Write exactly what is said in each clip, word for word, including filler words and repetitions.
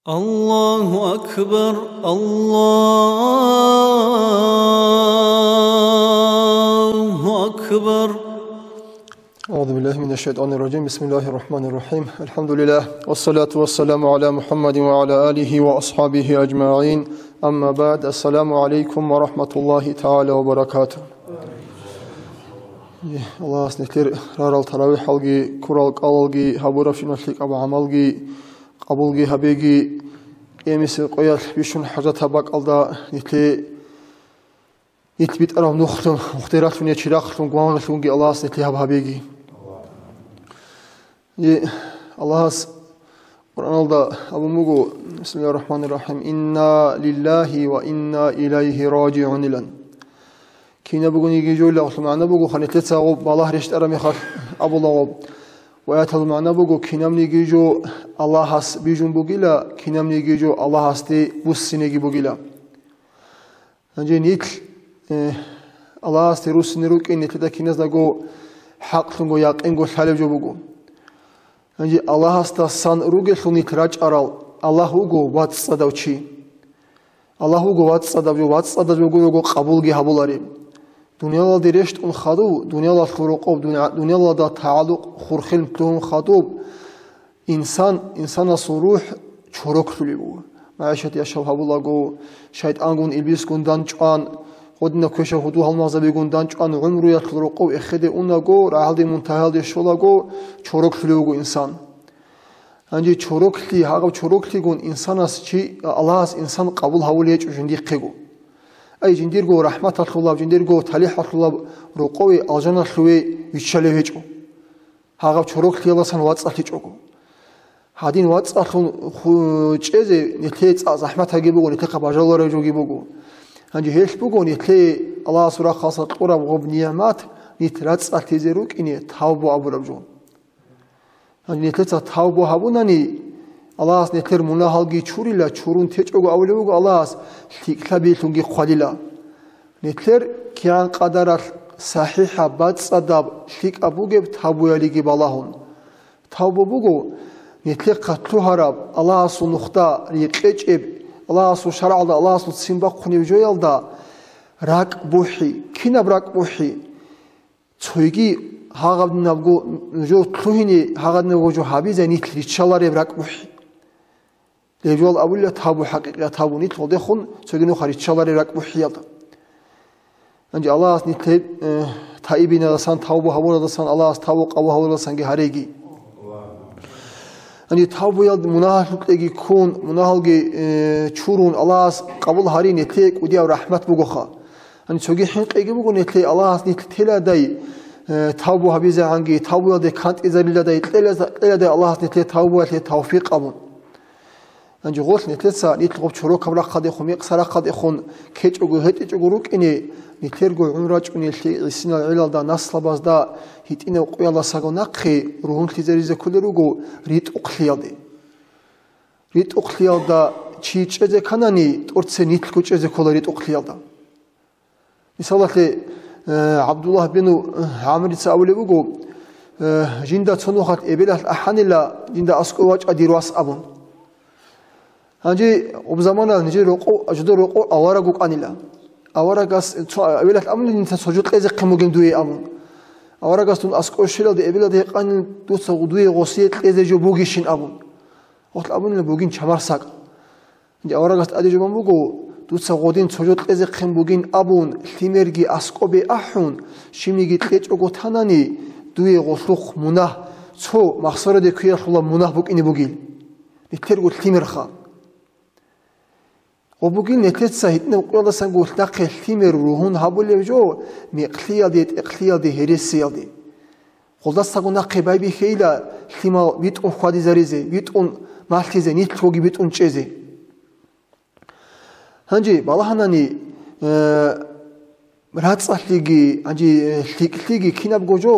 الله أكبر، الله أكبر. أعوذ بالله من الشيطان الرجيم. بسم الله الرحمن الرحيم. الحمد لله. والصلاة والسلام على محمد وعلى آله وأصحابه أجمعين. أما بعد. السلام عليكم ورحمة الله تعالى وبركاته. Аллагьас нилъер рарал таравихӀалги, ккурал кӀалалги, гьабурабщинаб лъикӀаб гӀамалги къабулги гьабеги, къиямасеб къоялъ бищун хӀажатаб бакӀалда нилъе, нилъ битӀараб нухлъун, мухтиралъун я чирахълъун, гвангъилъунги Аллагьас нилъе гьаб гьабеги. Е, Аллагьас Къуръаналда абун буго: «Бисмиллагьир рахӀманир рахӀим. Инна лиллагьи ва инна илайгьи ражигӀун», — илан. Кинаб бугониги жо лагълъун магӀна буго, ханилъеца гъоб балагь рещтӀараб мехалъ абулагъоб. Ва аяталъул магӀна буго: кинабниги жо Аллагьас бижун бугила, кинабниги жо Аллагьасде буссинеги бугила. Гьанже нилъ, э, Аллагьасде руссине рукӀин нилъеда киназдаго хӀакълъунго, якъинго лъалеб жо буго. Гьанже Аллагьасдасан ругелъул нилъ рачӀарал, Аллагь вуго вацӀцӀадав чи. Аллагь вуго вацӀцӀадаб жо, вацӀцӀадаб жо вуго къабулги гьабулареб. Дуниялалде рещтӀун хадув, дуниялалъул рокъоб, дуня-, дуниялалда тагӀаллукъ хурхил лъугьун хадуб, инсан, инсанасул рухӀ чороклъулеб буго. МагӀишат яшав гьабулаго, шайтӀангун, иблисгун данчӀван, гъодинаб квешаб гьудул-гьалмагъзабигун данчӀван, гӀумруялъул рокъов эхеде унаго, рагьалде мунтагьалде щолаго, чороклъулев вуго инсан. Гьанже чороклъи, гьагъаб чороклъигун инсанас чи, Аллагьас инсан къабул гьавулей гьечӀо жиндихъего. Ай, жиндирго рахӀматалъулаб, жиндирго талихӀалъулаб рокъове алжаналъуве виччалев гьечӀо. Гьагъаб чороклъиялдасан вацӀцӀалъичӀого. Гьадин вацӀцӀалъун ху-, чӀезе нилъее цӀакъ захӀматаги буго, нилъехъа бажарулареб жоги буго. Гьанже гьелъ буго нилъее Аллагьасул рахъалъа кьураб гъоб нигӀмат, нилъ рацӀцӀалъизе рукӀине тавбу абураб жо. Гьанже нилъеца тавбу гьабунани, Аллагьас нилъер мунагьалги чурила, чурун течӀого абулеб буго Аллагьас, лъикӀлъабиялъунги хъвалила. Нилъер кигӀан къадаралъ сахӀихӀаб, бацӀцӀадаб, лъикӀаб бугеб тавбуялиги балагьун. Тавбу буго нилъехъа лъугьараб, Аллагьасул нухда рекъечӀеб, Аллагьасул шаргӀалда, Аллагьасул ццин бахъунеб жоялда ракӀ бухӀи. Кинаб ракӀ бухӀи? Цойги гьагъадинабго жо лъугьине, гьагъадинабго жо гьабизе нилъ риччалареб ракӀ бухӀи. Леб жо абулеб, тавбу хӀакъикъият гьабун нилъ гъодехун цоги нухалъ риччалареб ракӀ бухӀиялда. Гьанже Аллагьас нилъ гьеб, э, таибиналдасан, тавбу гьабуналдасан, Аллагьас тавбу къабул гьабуналдасанги гьареги. Гьанже тавбуялда мунагьалъукьеги ккун, мунагьалги, э, чурун, Аллагьас къабул гьари нилъее кӀудияв рахӀмат бугоха. Гьанже цоги хӀинкъиги буго нилъее Аллагьас нилъ теладай, э, тавбу гьабизегӀанги, тавбуялде кантӀизариладай, кьела-, кьеладай Аллагьас нилъее тавбуялъе тавфикъ абун. Гьанже гъолъ нилъеца нилъ гъоб чорокаб рахъалдехун, мекъса рахъалдехун ккечӀого, гьетӀичӀого рукӀине, нилъерго гӀумру рачӀунелъи гӀисинал гӀелалда наслабазда гьитӀинаб къоялдасаго нахъе ругьунлъизаризе кколел руго ритӀухълъиялде. РитӀухълъиялда чи чӀезе кканани, тӀоцебе нилъго чӀезе ккола ритӀухълъиялда. Мисалалъе, э, ГӀабдуллагь бину ГӀамрица абулеб буго, э, жинда цо нухалъ эбелалъ ахӀанила, жинда аскӀов вачӀа дир вас абун. Гьанже гъоб замана нижер рокъов, жидер рокъов авараг вукӀанила. Аварагас цо эбелалъ абунила, дица цо жо кьезехъин бугин дуе абун. Аварагас дун аскӀов щвелалде эбелалда гьикъанила, дуца дуе гъосие кьезе жо бугищин абун. Гъолъ абунила, бугин, чамар сакӀ. Аварагас тӀаде жубан буго, дуца гъодин цо жо кьезехъин бугин абун, лъимерги аскӀобе ахӀун, щибниги кьечӀого танани, дуе гъолъухъ мунагь, цо махсараде ккеялъула мунагь букӀине бугил. Нилъерго лъимерха. Гъо бугил нилъеца гьитӀинаб къоялдасанго нахъе лъимер ругьун гьабулеб жо, мекълъиялде, тӀекълъиялде, гьересиялде. Гъолдасаго нахъе байбихьейила лъимал битӀун хьвадизаризе, битӀун малъизе, нилъгоги битӀун чӀезе. Гьанже балагьанани, э, рацӀцӀалъиги, гьанже, э, лъикӀлъиги кинабго жо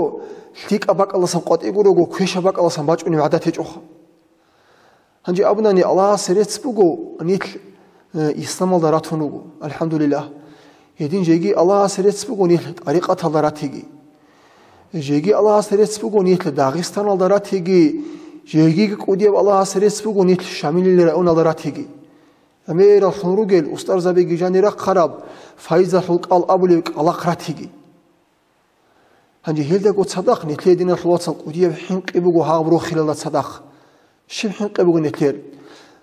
лъикӀаб бакӀалдасан къватӀи гурого, квешаб бакӀалдасан бачӀунеб гӀадат гьечӀоха. Гьанже абунани, Аллагьасе рецц буго, нилъ, э, исламалда ратун руго, алхӀамдулиллагь. Гьедин жеги Аллагьасе рецц буго, нилъ тӀарикъаталда ратиги. Жеги Аллагьасе рецц буго, нилъ Дагъистаналда ратиги, Жеги кӀудияб Аллагьасе рецц буго нилъ Шамилил районалда ратиги. ГӀемераллъун ругел устарзабиги жанир рахъараб Файзалъул кӀал абулеб кӀкӀалахъ ратиги. Гьанже гьелдаго цадахъ нилъее, диналъул вацал, кӀудияб хӀинкъи буго гьаб рохелалда цадахъ. Щиб хӀинкъи буго нилъер?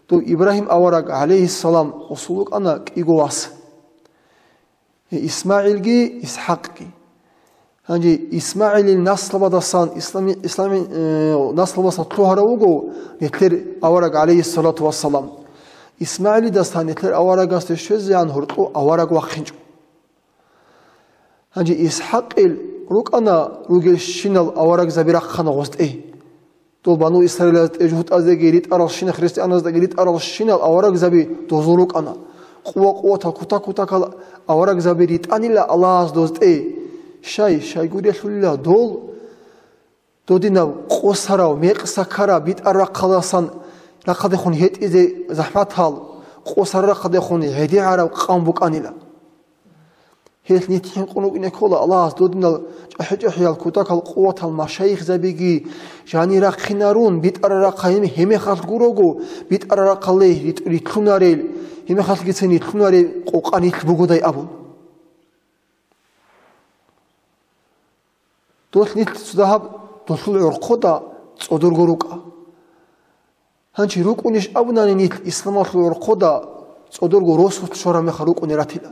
Дов Ибрагьим авараг, гӀалайгьиссалам, гъосул вукӀана кӀиго вас. ИсмагӀилги, ИсхӀакъги. Гьанже ИсмагӀилил наслабадасан, ислами-, ислами-, э, наслабасан лъугьарав вуго нилъер авараг, гӀалайгьиссалату вассалам. ИсмагӀилидасан нилъер аварагасде щвезегӀан гьоркьов авараг вахъинчӀо. Гьанже ИсхӀакъил рукӀана ругелщинал аварагзаби рахъана гъостӀе. Дол бану Исраилазде жугьутӀазеги ритӀаралщина, христианаздаги ритӀаралщинал аварагзаби дозул рукӀана. Къува-къуватал, кутак-кутакал аварагзаби ритӀанила Аллагьас дозтӀе. Щай, щайгурелъулила дол додинаб къосарав, мекъса ккараб битӀар рахъалдасан, рахъалдехун гьетӀизе захӀматал, къосараб рахъалдехун гӀедегӀараб къавм букӀанила. Гьелъ нилъ хӀинкъун рукӀине ккола Аллагьас додинал чӀахӀи-чӀахӀиял кутакал къуватал машайихзабиги жанир рахъинарун, битӀараб рахъа гьем-, гьемехалъ гурого, битӀараб рахъалде рит-, рилълъунарел, гьемехалъгицин рилълъунарел къокъа нилъ бугодай абун. Долъ нилъ цо дагьаб долъул гӀорхъода цӀодорго рукӀа. Гьанчи рукӀунищ абунани нилъ исламалъул гӀорхъода цӀодорго росулъ щвараб мехалъ рукӀуне ратила.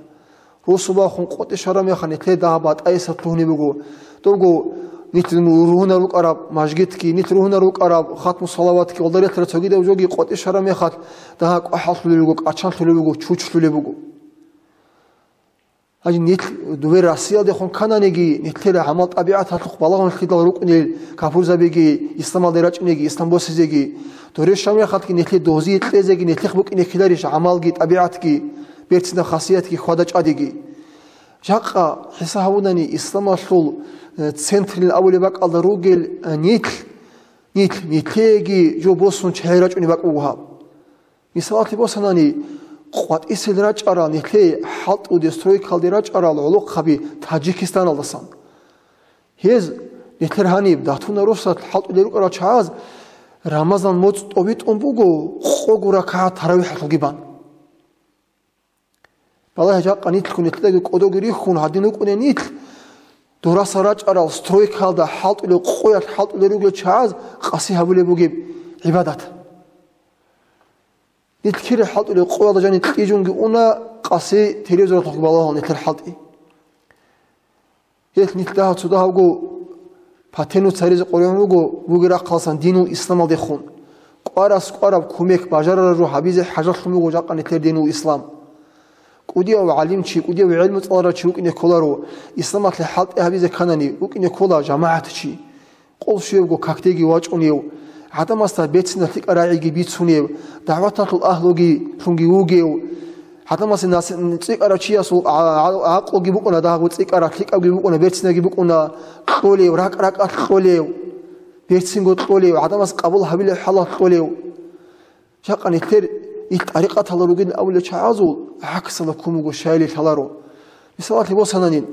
Росу бахун къотӀи щвараб мехалъ нилъер дагьаб батӀайсалъ лъугьунеб буго. Добго нилъ ругьунар рукӀараб мажгитги, нилъ ругьунар рукӀараб хатму салаватги, гъолда релълъараб цогидаб жоги къотӀи щвараб мехалъ дагьа кӀвахӀаллъулеб буго, кӀачанлъулеб буго, чучлъулеб буго. Гьанже нилъ дувер Россиялдехун кананиги, нилъер гӀамал-тӀабигӀаталъухъ балагьун лъидал рукӀунел капурзабиги, исламалде рачӀунеги, ислам босизеги, дурес щвараб мехалъги нилъе дозие кьезеги, нилъехъ букӀине ккеларищ гӀамалги, тӀабигӀатги, берцинаб хасиятги, хьвада-чӀвадиги? Жакъа хӀисаб гьабунани, исламалъул, э, центрилан абулеб бакӀалда ругел, э, нилъ, нилъ, нилъееги жо босун чагӀи рачӀунеб бакӀ буго гьаб. Мисалалъе босанани, къватӀисел рачӀарал, нилъее хӀалтӀуде стройкалде рачӀарал гӀолохъаби Таджикистаналдасан. Гьез нилъер гьаниб датуна росулъ хӀалтӀулел рукӀарал чагӀаз Рамазан моцӀ тӀобитӀун буго къого ракагӀат таравихӀалъулги бан. Балагье, жакъа нилъго нилъедаги кӀодоги рихьун гьадин рукӀуней нилъ, дурасал рачӀарал стройкалда хӀалтӀулел къоялъ хӀалтӀулел ругел чагӀаз къаси гьабулеб бугеб гӀибадат. Нилъ кире хӀалтӀулеб къоялда жаниб кьижунги уна, къаси телевизоралъухъги балагьун нилъер хӀалтӀи. Гьелъ нилъ дагьаб цо дагьабго патену царизе къоригӀун руго, бугеб рахъалдасан динул исламалдехун. КӀварас кӀвараб кумек бажарараб жо гьабизе хӀажатлъун буго жакъа нилъер динул ислам. КӀудияв гӀалимчи, кӀудияв гӀелму цӀаларав чи вукӀине кколаро, исламалъе хӀалтӀи гьабизе кканани, вукӀине ккола жамагӀатчи. Къол щуябго какдеги вачӀунев, гӀадамасда берцинаб лъикӀаб рагӀиги бицунев, дагӀваталъул агьлуги лъунги вугев, гӀадамасе нас-, цӀикӀкӀарав чиясул гӀа-, гӀа-, гӀакълуги букӀуна, дагьабго цӀикӀкӀараб, лъикӀабги букӀуна, берцинабги букӀуна, кьолев, ракӀ-ракӀалъ кьолев, берцинго кьолев, гӀадамас къабул гьабилеб хӀалалъ кьолев. Жакъа нилъер ил тӀарикъаталда ругин абулел чагӀазул гӀаксалда ккун буго, щайилан лъаларо. Мисалалъе босанани,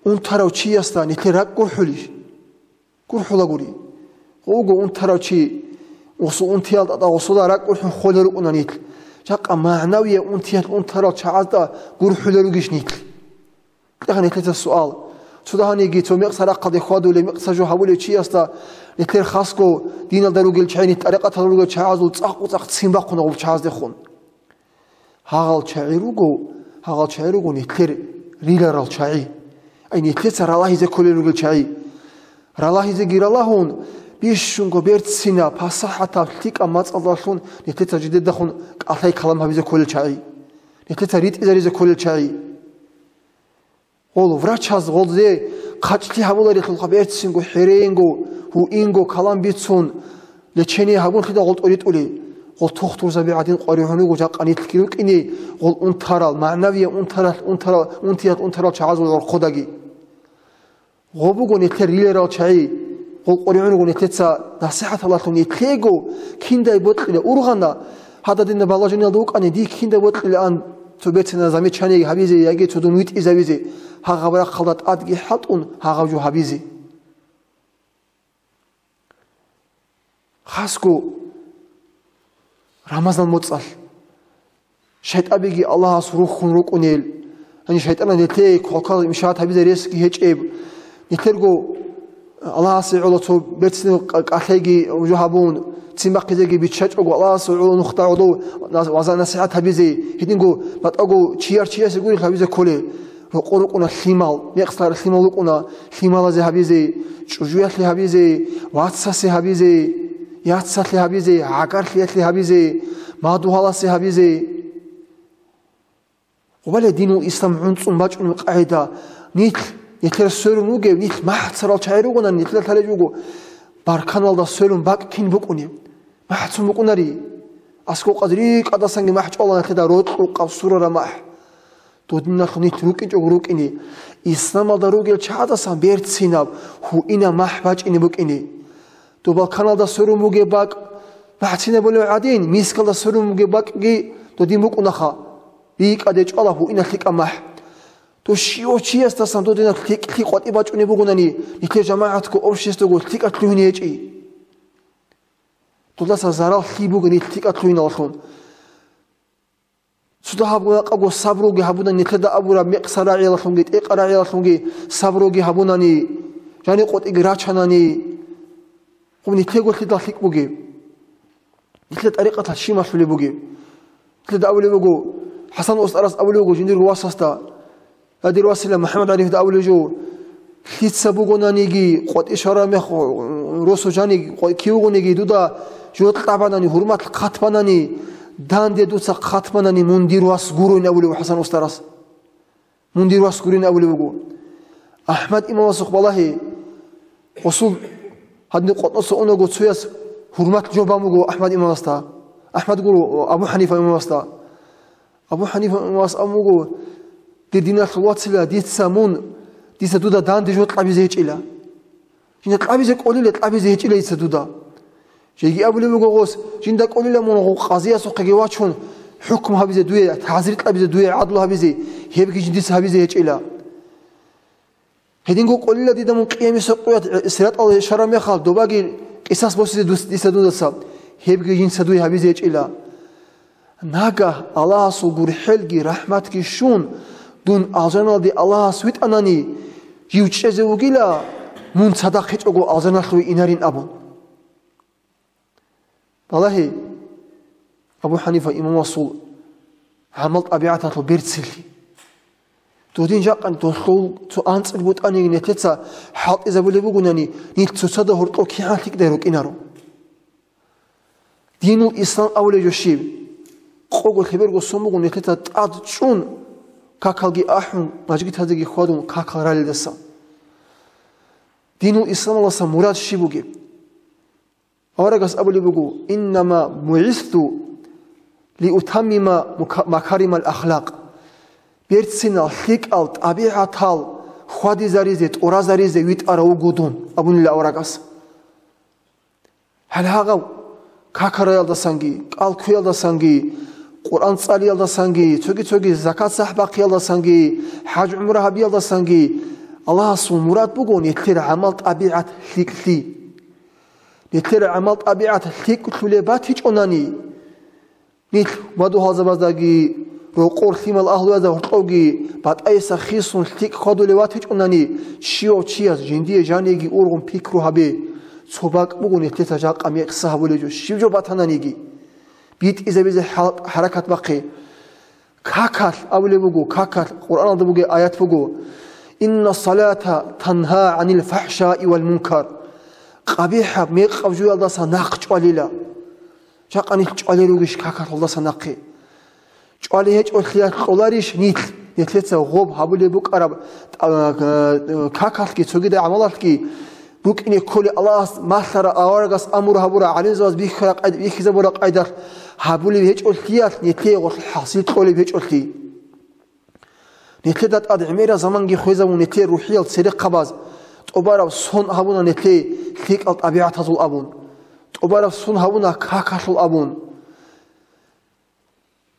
унтарав чиясда нилъер ракӀ гурхӀулищ? ГурхӀулагури. Гъуго унтарав чи, гъусул унтиялда тӀад гъусулда ракӀ гурхӀун холел рукӀуна нилъ. Жакъа магӀнавияб унтиялъ унтарал чагӀазда гурхӀулел ругищ нилъ? Кьегьан нилъеца суал. Цо дагьаниги цо мекъса рахъалде хьвадулев, мекъса жо гьабулев чиясда нилъер хасго диналда ругел чагӀи, нилъ тӀарикъаталда ругел чагӀазул цӀакъ-цӀакъ ццин бахъуна гъуб чагӀаздехун. Гьагъал чагӀи руго, гьагъал чагӀи руго нилъер риларал чагӀи. Ай, нилъеца ралагьизе кколел ругел чагӀи. Ралагьизеги ралагьун, бищунго берцинаб, пасахӀатаб, лъикӀаб мацӀалдалъун нилъеца жидедахун кӀалъай-калам гьабизе кколел чагӀи. Нилъеца ритӀизаризе кколел чагӀи. Гъол врачаз гъолзе хъачӀлъи гьабуларелъулха берцинго, хӀеренго, гьуинго калам бицун, лечение гьабунлъидал гъол тӀоритӀули. Гъол тухтурзаби гӀадин къваригӀун руго жакъа нилъги рукӀине, гъол унтарал, магӀнавияб унтарал, унтарал, унтиялъ унтарал чагӀазул гӀорхъодаги. Гъо буго нилъер риларал чагӀи, гъол къваригӀун руго нилъеца насихӀаталъун нилъего киндай бокьила ургъана, гьададинаб балажиналда вукӀани дие киндай бокьилаан цо берцинаб замечание гьабизе яги цо дун витӀизавизе, гьагъаб рахъалда тӀадги хӀалтӀун гьагъаб жо гьабизе. Хасго Рамазан моцӀалъ. ШайтӀабиги Аллагьас рухьун рукӀунел, гьаниб шайтӀанас нилъее квалквал имшаат гьабизе ресги гьечӀеб, нилъерго Аллагьасе гӀоло цо берцинаб кӀа-, кӀалъайги гьужо гьабун, ццин бахъизеги биччачӀого Аллагьасе гӀоло нухда гӀоло нас-, ваза-насихӀат гьабизе, гьединго батӀаго чияр чиясе гурелъ гьабизе кколел. Рокъор рукӀуна лъимал, мекъсар лъимал рукӀуна, лъималазе гьабизе, чӀужуялъе гьабизе, вацасе гьабизе, яцалъе гьабизе, гӀагарлъиялъе гьабизе, мадугьаласе гьабизе. Гъубале динул ислам гӀунцӀун бачӀунеб къагӀида, нилъ, нилъер сверун вугев, нилъ махӀцарал чагӀи ругонани, нилъеда лъалеб буго, барканалда сверун бакӀ кин букӀунеб? МахӀцун букӀунари. Аскокъаз рикӀкӀадасанги махӀ чӀвала нилъеда рокьукъаб сурара махӀ. Додиналъун нилъ рукӀинчӀого рукӀине, исламалда ругел чагӀаздасан берцинаб, гьуинаб махӀ бачӀине букӀине. Доб балканалда сверун бугеб бакӀ махӀцинабулев гӀадин, мискалда сверун бугеб бакӀги додин букӀунаха, рикӀкӀаде чӀвала гьуинаб лъикӀаб махӀ. Дов щивав чиясдасан додинаб лъикӀлъи къватӀи бачӀунеб бугонани, нилъер жамагӀатго, обществого лъикӀалъ лъугьине гьечӀи. Додаса зарал лъи бугин нилъ лъикӀалъ лъугьиналлъун. Цо дагьабго ракъабго сабруги гьабунани, нилъеда абураб мекъса рагӀиялалъунги, тӀекъа рагӀиялалъунги сабруги гьабунани, жани къотӀиги рачанани, хъуб нилъего лъидал лъикӀ бугеб? Нилъер тӀарикъаталъ щиб малъулеб бугеб? Нилъеда абулеб буго, ХӀасан устарас абулеб буго жиндирго васасда, Я дир васила МухӀаммад ГӀарифда абулеб жо, лъица бугонаниги, къватӀи шараб мех росу жаниги, къватӀи кивгониги дуда жо кьабанани, гьурмат хъатбанани, данде дуца хъатбанани, мун дир вас гуройин абулеб ХӀасан устарас. Мун дир вас гурин абулеб буго. АхӀмад имамасухъ балагье, гъосул гьадин къотӀноса унаго цояс гьурмат жо бан буго АхӀмад имамасда. АхӀмад гуро Абу ХӀанифа имамасда. Абу ХӀанифа имамас абун буго, дир диналъул вацила, дица мун, дица дуда данде жо кьабизе гьечӀила. Жинда кьабизе кӀолила, кьабизе гьечӀила дица дуда. Жеги абулеб буго гъос, жинда кӀолила мун гъу-, къазиясухъеги вачун, хӀукму гьабизе дуе, тазир кьабизе дуе, гӀадлу гьабизе, гьебги жиндица гьабизе гьечӀила. Гьединго кӀолила дида мун къиямиса къуят, э, сиратӀал шараб мехалъ, добаги къисас босизе дус-, дица дудаса, гьебги жинца дуе гьабизе гьечӀила. Нагагь Аллагьасул гурхӀелги рахӀматги щун, дун алжаналде Аллагьас витӀанани, жив чӀезе вугила, мун цадахъ гьечӀого алжаналъуве инарин абун. Балагье, Абу ХӀанифа имамасул гӀамал-тӀабигӀаталъул берцинлъи. Додин жакъа долъул цо анцӀил бутӀаниги нилъеца хӀалтӀизабулеб бугонани, нилъ цоцазда гьоркьов кигӀан лъикӀдай рукӀинаро. Динул ислам абулеб жо щиб? Къого лъеберго сон буго нилъеца тӀад чӀун, какалги ахӀун, мажгитазеги хьвадун, какал ралелдасан. Динул исламалдаса мурад щиб бугеб? Аварагас абулеб буго, «Иннама бугӀисту лиутаммима мука-, макаримал ахлакъ». Берцинал, лъикӀал тӀабигӀатал хьвадизаризе, тӀуразаризе витӀарав вуго дун, абунила аварагас. Гьале гьагъав какараялдасанги, кӀал ккуялдасанги, Къуръан цӀалиялдасанги, цоги-цоги закат-сахӀ бахъиялдасанги, хӀаж-гӀумра гьабиялдасанги Аллагьасул мурад буго нилъер гӀамал-тӀабигӀат лъикӀлъи. Нилъер гӀамал-тӀабигӀат лъикӀлъулеб батичӀонани, нилъ мадугьалзабаздаги, рокъор лъимал агьлуязда гьоркьовги батӀайса хисун лъикӀ хьвадулев ватичӀунани, щивав чияс жиндие жаниеги ургъун пикру гьабе, цо бакӀ буго нилъеца жакъа мекъса гьабулеб жо, щиб жо батананиги. БитӀизабизе хӀал-, хӀаракат бахъе. Какалъ абулеб буго, какалъ, Къуръаналда бугеб аят буго, «Инна салата тангьа гӀанил фахӀшаи вал мункар». КъабихӀаб, мекъаб жоялдаса нахъ чӀвалила. Жакъа нилъ чӀвалел ругищ какалъулдаса нахъе? ЧӀвалей гьечӀолъиялъ кьоларищ нилъ? Нилъеца гъоб гьабулеб букӀараб, а, а, какалъги цогидал гӀамалалъги букӀине кколеб Аллагьас малъараб, аварагас амру гьабураб, гӀалимзабаз бихьараб къай-, бихьизабураб къайдалъ гьабулеб гьечӀолъиялъ нилъее гъолъ хӀасил кьолеб гьечӀолъи. Нилъеда тӀад гӀемераб заманги хвезабун, нилъер рухӀиял церехъабаз тӀубараб сон гьабуна нилъее лъикӀал тӀабигӀатазул абун, тӀубараб сон гьабуна какалъул абун.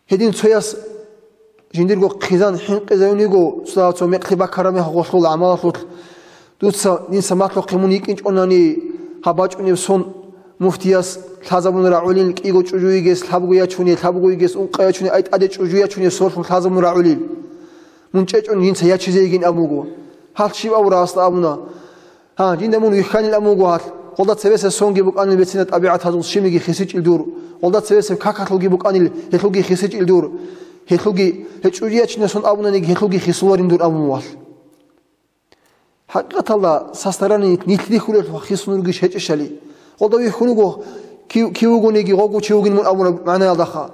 Гьедин цояс жиндирго хъизан хӀинкъизаюн йиго, цо, цо мекълъи баккараб мехалъ гъолъул гӀамалалъулъ, дуца, динца малъухъе мун йикӀинчӀонани гьаб бачӀунеб сон Муфтияс лъазабун рагӀулин, кӀиго чӀужу йигес лъабго ячуне, лъабго йигес ункъа ячуне, ай тӀаде чӀужу ячуне сорхун лъазабун рагӀулил. Мун чӀечӀун, жинца ячизе йигин абун буго. Гьалъ щиб абура, гьасда абуна: «Гьа, жинда мун вихьанил», — абун буго гьалъ. Гъолда цебесеб сонги букӀанил бецина тӀабигӀатазул щибниги хисичӀил дур. Гъолда цебесеб какалъулги букӀанил гьелъулги хисичӀил дур. Гьелъулги, гьел чӀужу ячине сон абунаниги, гьелъулги хисуларин дур абун валъ. ХӀакъикъаталда, сасдарани нилъ рихьулелъул хисун ругищ гьечӀищали? Гъолда вихьун вуго, кив, кив вугониги, гъогу чи вугин мун абураб магӀнаялдаха.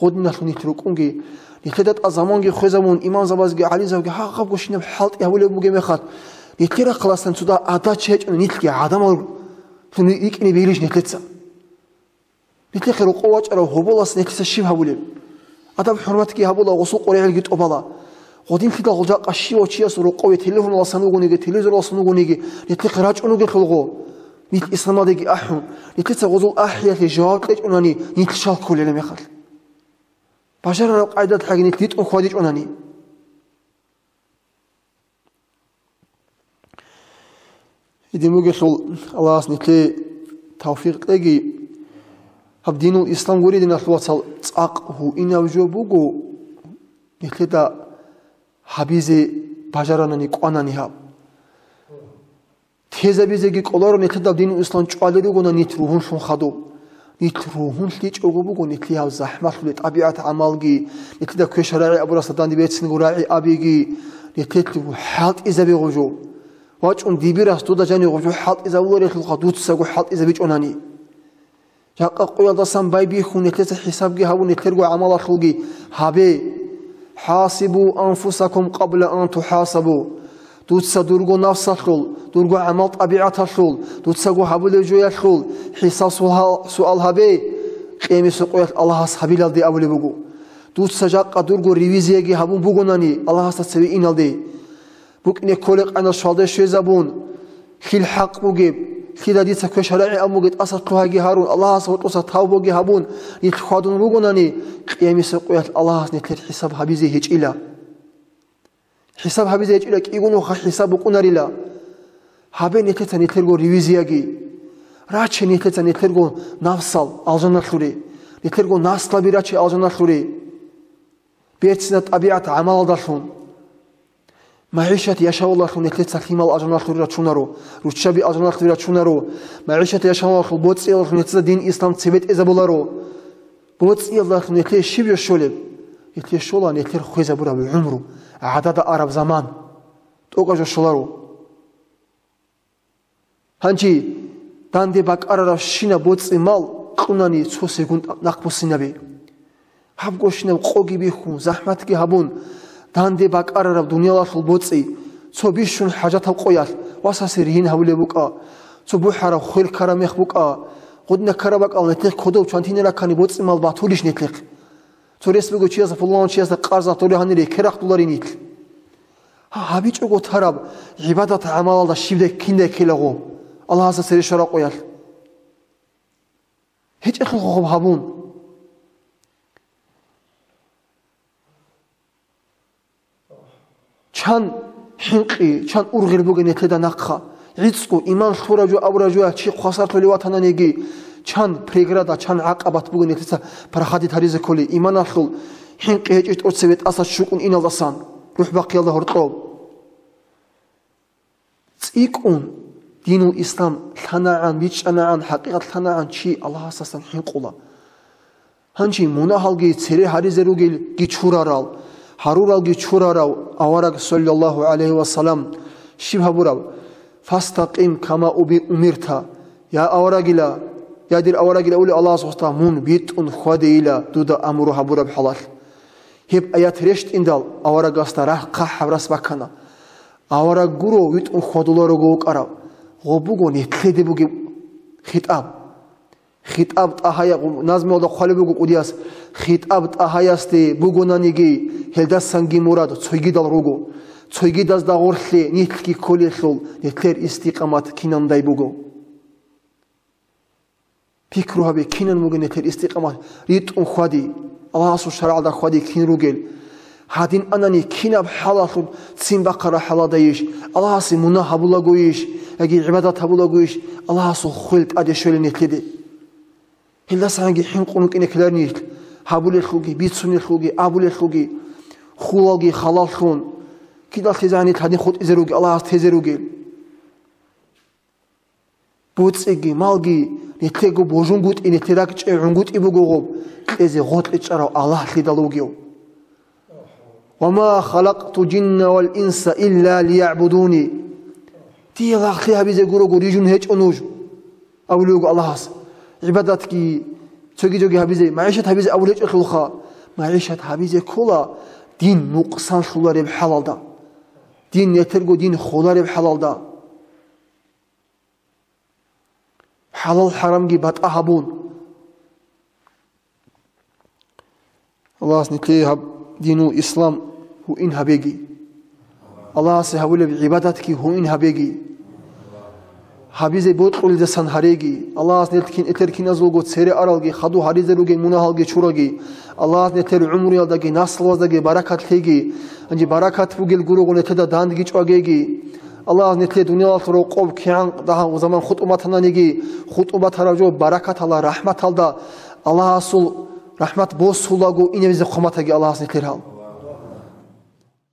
Гъодиналъун нилъ рукӀунги, нилъеда тӀад заманги хвезабун, имамзабазги гӀалимзабазги гьагъабго щинаб хӀалтӀи гьабулеб бугеб мехалъ, нилъер рахъаласан цо дагь адаб чи гьечӀони нилъги гӀадамал рикӀкӀине бегьилищ нилъеца? Нилъехъе рокъов вачӀарав гьоболас нилъеца щиб гьабулеб? Адаб-хӀурматги гьабула, гъосул къоригӀелги тӀобала. Гъодинлъидал гъол жакъа щивав чиясул рокъове телефоналасан вугониги, телевизораласан вугониги, нилъехъе рачӀун ругелъулго, нилъ исламалдеги ахӀун, нилъеца гъозул ахӀиялъе жаваб кьечӀунани, нилъ щал кколел мехалъ. Бажарараб къайдалъаги нилъ ритӀун хьвадичӀунани. Гьедин бугелъул, Аллагьас нилъее тавфикъ кьеги, гьаб динул ислам гури, диналъул вацал, цӀакъ гьуинаб жо буго, нилъеда гьабизе бажаранани кӀванани гьаб. Тезабизеги кӀоларо нилъеда динул ислам чӀвалел ругони нилъ ругьунлъун хадуб. Нилъ ругьунлъичӀого буго нилъее гьаб захӀмалъулеб тӀабигӀат-гӀамалги, нилъеда квешал рагӀи абурасда данде берцинго рагӀи абиги, нилъелъул хӀалтӀизабе гъужу. ВачӀун дибирас дуда жанив гъужу хӀалтӀизабуларелъулха дуцаго хӀалтӀизабичӀунани. Жакъа къоялдасан байбихьун, нилъеца хӀисабги гьабун, нилъерго гӀамалалъулги гьабе. «ХӀасибу анфусакум къабла ан тухӀасабу». Дуца дурго нафсалъул, дурго гӀамал-тӀабигӀаталъул, дуцаго гьабулеб жоялъул хӀисаб-суал гьабе, Къиямасеб къоялъ Аллагьас гьабилалде абулеб буго. Дуца жакъа дурго ревизияги гьабун бугонани Аллагьасда цеве иналде. БукӀине кколеб къайнал щвалде щвезабун, лъил хӀакъ бугеб, лъида дица квешал рагӀи абун бугеб тӀаса лъугьайги гьарун, Аллагьас гьоркьоса тавбуги гьабун, нилъ хьвадун ругонани, Къиямасеб къоялъ Аллагьас нилъер хӀисаб гьабизе гьечӀила. ХӀисаб гьабизе гьечӀила, кӀиго нуха хӀисаб букӀунарила. Гьабе нилъеца нилъерго ревизияги. Раче нилъеца нилъерго нафсал алжаналъуре, нилъерго наслаби раче алжаналъуре. Берцинаб тӀабигӀат-гӀамалалдалъун, магӀишат яшавалдалъун нилъеца лъимал алжаналъуре рачунаро, руччаби алжаналъуре рачунаро, магӀишат яшавалдалъун, боцӀиялдалъун нилъеца дин ислам цебетӀезабуларо. БоцӀиялдалъун нилъее щиб жо щолеб? Нилъее щола нилъер хвезабураб гӀумру, гӀадада араб заман. ТӀокӀаб жо щоларо. Гьанже данде бакӀараравщинаб боцӀи-мал кьунани цо секунд нахъбуссинабе. Гьаб гощинаб къоги бихьун, захӀматги гьабун, данде бакӀарараб дуниялалъул боцӀи, цо бищун хӀажатаб къоялъ васасе ригьин гьабулеб букӀа, цо бухӀараб хвел ккараб мех букӀа, гъудна ккараб бакӀал нилъехъ кодов чвантине раккани боцӀи-мал батулищ нилъехъ? Цо рес буго чиясда, пуланав чиясда къарз гьатӀулев гьанире, ккерахъ дуларин нилъ. Гьа, гьабичӀого тараб гӀибадат-гӀамалалда щибдай киндай ккелаго, Аллагьасда цере щвараб къоялъ. ГьечӀелъул хоб гьабун. Чан хӀинкъи, чан ургъел бугин нилъеда нахъа. ГӀицӀго, иман лъурав жо абурав жо чи хвасарлъулев ватананиги, чан преграда, чан гӀакъабат бугин нилъеца парахадид гьаризе кколей, иманалъул хӀинкъи гьечӀищ тӀоцеве тӀаса чукӀун иналдасан, рухӀ бахъиялда гьоркьоб. ЦӀикӀкӀун динул ислам лъанагӀан, бичӀчӀанагӀан, хӀакъикъат лъанагӀан чи Аллагьасдасан хӀинкъула. Гьанже мунагьалги цере гьаризе ругелги чурарал, гьаруралги чурарав авараг, саллаллагьу гӀалайгьи ва саллам, щиб гьабураб? «Фастакъим кама уби-, умирта», я аварагила, я дир аварагила, ули Аллагьас гъоста, мун битӀун хьвадейила дуда амру гьабураб хӀалалъ. Гьеб аят рещтӀиндал аварагасда рагь хъахӀаб рас баккана. Авараг гуро витӀун хьвадуларого вукӀарав, гъо буго нилъеде бугеб хитӀаб. ХитӀаб ТӀагьая-, назмуялда хъвалеб буго кӀудияс, хитӀаб ТӀагьаясде бугонаниги, гьелдасанги мурад цойгидал руго. Цойгидазда гъорлъе нилъги кколелъул, нилъер истикъамат кинандай буго. Пикру гьабе, кинан бугин нилъер истикъамат, ритӀун хьвади, Аллагьасул шаргӀалда хьвади кин ругел. Гьадин анани, кинаб хӀалалъун ццин бахъараб хӀаладайищ, Аллагьасе мунагь гьабулагойищ, яги гӀибадат гьабулагойищ, Аллагьасул хвел тӀаде щолел нилъеде. Гьелдасанги хӀинкъун рукӀине ккеларин нилъ, гьабулелъулги, бицунелъулги, абулелъулги, хулалги халаллъун, кидал лъезегӀан нилъ гьадин хутӀизе ругел, Аллагьас тезе ругел. БоцӀиги, малги, нилъего божунгутӀи, нилъер ракӀчӀей гӀунгутӀи буго гъоб, кьезе гъоркье чӀарав Аллагьлъидал вугев. «Ва ма халакъту жинна вал инса илля лиягӀбудуни». Дие лагълъи гьабизе гурого рижун гьечӀо нуж, абулев вуго Аллагьас. ГӀибадатги цоги-цоги гьабизе, магӀишат гьабизе абулеб гьечӀолъулха. МагӀишат гьабизе ккола дин нукъсанлъулареб хӀалалда, дин нилъерго дин холареб хӀалалда. ХӀалал-хӀарамги батӀа гьабун. Аллагьас нилъее гьаб динул ислам гьуин гьабеги. Аллагьасе гьабулеб гӀибадатги гьуин гьабеги. Гьабизе бокьуледасан гьареги. Аллагьас нилъ кин-, нилъер киназулго цере аралги, хадув гьаризе ругел мунагьалги чураги. Аллагьас нилъер гӀумруялдаги, наслуяздаги баракат лъеги. Гьанже баракат бугел гурого нилъеда дандги чӀвагеги. Аллагьас нилъер дуниялалъул рокъоб кигӀан дагьаб заман хутӀун батананиги, хутӀун батараб жо баракаталда, рахӀматалда, Аллагьасул рахӀмат босулаго иневизе хъуматаги Аллагьас нилъер гьал.